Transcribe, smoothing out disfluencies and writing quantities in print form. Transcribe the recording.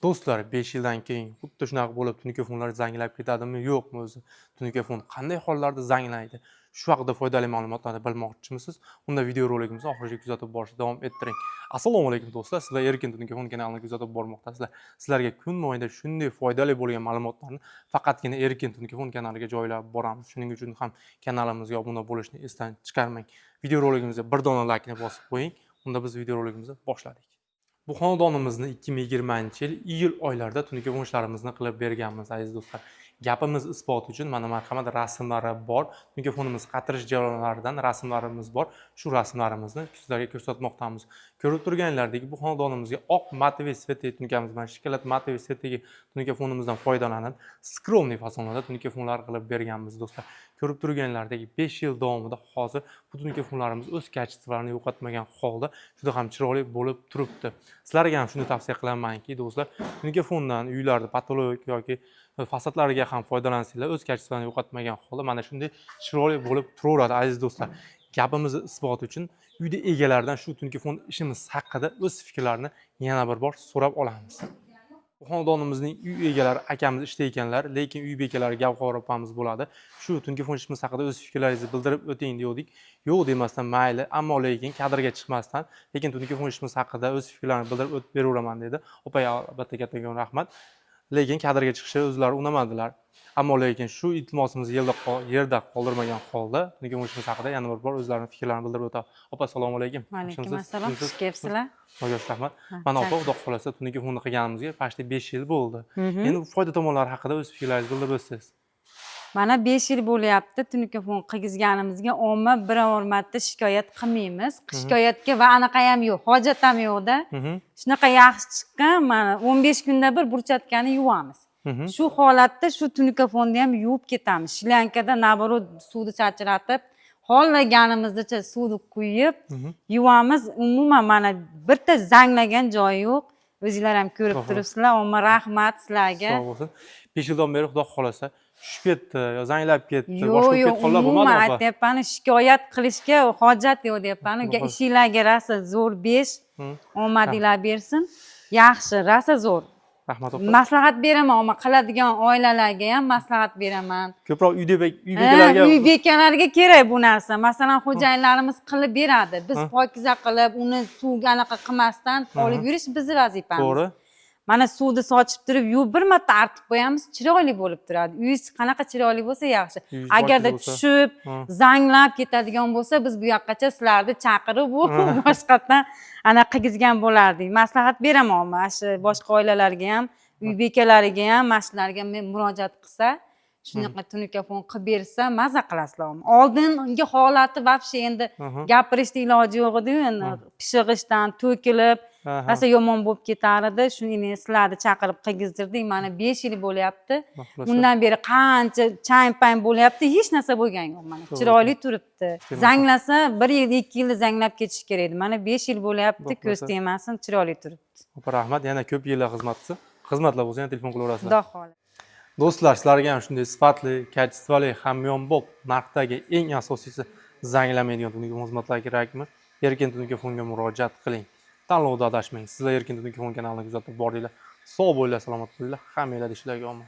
Do'stlar, 5 yildan keyin xuddi shunaqa bo'lib tunukafonlar zanglab ketadimi, yo'qmi o'zi? Tunukafon qanday hollarda zanglaydi? Shu haqida foydali ma'lumotlarni bilmoqchimisiz? Unda videorolikimizni oxirigacha kuzatib borishni davom ettiring. Assalomu alaykum, do'stlar. Sizlar Erkin Tunukafon kanalini kuzatib bormoqdasizlar. Sizlarga kun mobaynida shunday foydali bo'lgan ma'lumotlarni faqatgina Erkin Tunukafon kanaliga joylab boramiz. Shuning uchun ham kanalimizga obuna bo'lishni esdan chiqarmang. Videoroligimizga bir dona laykni bosib qo'ying. Unda biz videorolikimizni boshladik. Bu xonadonimizni 2020-yil iyul oylarida tunukafon ishlarimizni qilib berganmiz, aziz do'stlar. Gapimiz isboti uchun mana, marhamat, rasmlari bor. Tunkafonimiz qatirish jarayonlaridan rasmlarimiz bor. Shu rasmlarimizni sizlarga ko'rsatmoqdamiz. Ko'rib turganlaridek, bu xonadonimizga oq матовый цвет dagi tunkamiz bilan, shokolad матовый цвет dagi tunkafonimizdan foydalanib, скромный fasonlarda tunkafonlar qilib berganmiz, do'stlar. Ko'rib turganlaridek, 5 yil davomida hozir bu tunkafonlarimiz o'z качество larini yo'qotmagan holda juda ham chiroyli bo'lib turibdi. Sizlarga ham shuni tavsiya qilamanki, do'stlar, tunkafondan uylarda потолок yoki fasadlariga ham foydalansanglar, o'z качество larini yo'qotmagan holda mana shunday chiroyli bo'lib turaveradi, aziz do'stlar. Gapimizni isboti uchun uyda egalaridan shu tunkafon ishimiz haqida o'z fikrlarini yana bir bor so'rab olamiz. Bu xonadonimizning uy egalari akamiz ishda ekanlar, lekin uy bekalari Gavhar opamiz bo'ladi. Shu tunkafon ishimiz haqida o'z fikrlaringizni bildirib o'ting degandik. Yo'q demasdan, mayli, ammo lekin kadrga chiqmasdan, lekin tunkafon ishimiz haqida o'z fikrlarini bildirib o'tib beraveraman dedi. Opaga albatta kattakon rahmat. Lekin kadrga chiqishni o'zlari unamadilar. Ammo lekin shu iltimosimizni yerda qoldirmagan holda tunkafon ishimiz haqida yana bir bor o'zlarining fikrlarini bildirib o'tadi. Opa, assalomu alaykum. Alaykum Yaxshimisiz? assalom, Yaxshimisiz? Xush kelibsizlar. Xudoga rahmat. Mana, opa, xudo xohlasa, tunuka qilganimizga почти 5 yil bo'ldi. Endi foyda tomonlari haqida o'z fikrlaringizni bildirib o'tsangiz. Mana, 5 yil bo'lyapti tunukafon qilgizganimizga, omma biror marta shikoyat qilmaymiz. Shikoyatga va anaqa ham yo'q, hojat ham yo'qda. Shunaqa yaxshi chiqqan, mana, 15 kunda bir брусчатка ni yuvamiz. Shu holatda shu tunukafonni ham yuvib ketamiz. Шланг ada, наоборот, suvni sachratib, xohlaganimizcha suvni quyib yuvamiz. Umuman, mana, bitta zanglagan joyi yo'q. O'zinglar ham ko'rib turibsizlar. Omma, rahmat sizlarga. Sog' bo'lsin. 5 yildan beri, xudo xohlasa, tushib ketdi yo zanglab ketdi, Yo'q, boshqa bo'lib yo'q, ketgan hollar umuman bo'lmadimi, opa? Aytyapman, shikoyat qilishga hojat yo'q deyapman. Xudo xohlasa. Ishinglarga rosa zo'r, 5, omadinglar bersin. Yaxshi, rosa zo'r. Rahmat, opa. Maslahat beraman, omma qiladigan oilalarga ham maslahat beraman. Ko'proq uyda uy Ha, bekalariga. Uy bekalariga kerak bu narsa. Masalan, xo'jayinlarimiz qilib beradi. Biz pokiza qilib, uni suvga anaqa qilmasdan olib yurish bizni vazifamiz. Mana, suvni sochib turib yuvib, bir marta artib qo'yamiz, chiroyli bo'lib turadi. Uyingiz qanaqa chiroyli bo'lsa, yaxshi. Uyingiz Agarda pokiza bo'lsa. Tushib, zanglab ketadigan bo'lsa, biz bu yoqqacha sizlarni chaqirib, u boshqatdan anaqa qilgizgan bo'lardik. Maslahat beraman mana shu boshqa oilalarga ham, uy bekalariga ham, mana shularga men murojaat qilsa, shunaqa tunukafon qilib bersa, maza qilasizlar. Oldingi holati вообще endi gapirishni iloji yo'q ediyu, endi pishig'ishdan to'kilib, rosa yomon bo'lib ketar edi. Shuni sizlarni chaqirib qilgizdirdik. Mana, 5 yil bo'lyapti. Xudo xohlasa. Undan beri qancha chang pang bo'lyapti, hech narsa bo'lgani yo'q, mana, chiroyli turibdi. Zanglasa, bir yil, 2 yilda zanglab ketishi kerak edi. Mana, 5 yil bo'lyapti, Xudo ko'z xohlasa. tegmasin, chiroyli turibdi. Opa, rahmat. Yana ko'p yillar xizmat qilsin. Xizmatlar bo'lsa, yana telefon qilaverasizlar. Xudo xohlasa. Do'stlar, sizlarga ham shunday sifatli, качество li, hamyonbop narxdagi, eng asosiysi, zanglamaydigan tunuka xizmatlar kerakmi? Erkin Tunukafonga murojaat qiling. Tanlovda adashmang. Sizlar Erkin Tunuka kanalini kuzatib bordinglar. Sog' bo'linglar, salomat bo'linglar. Hammanglar ishlarga omad.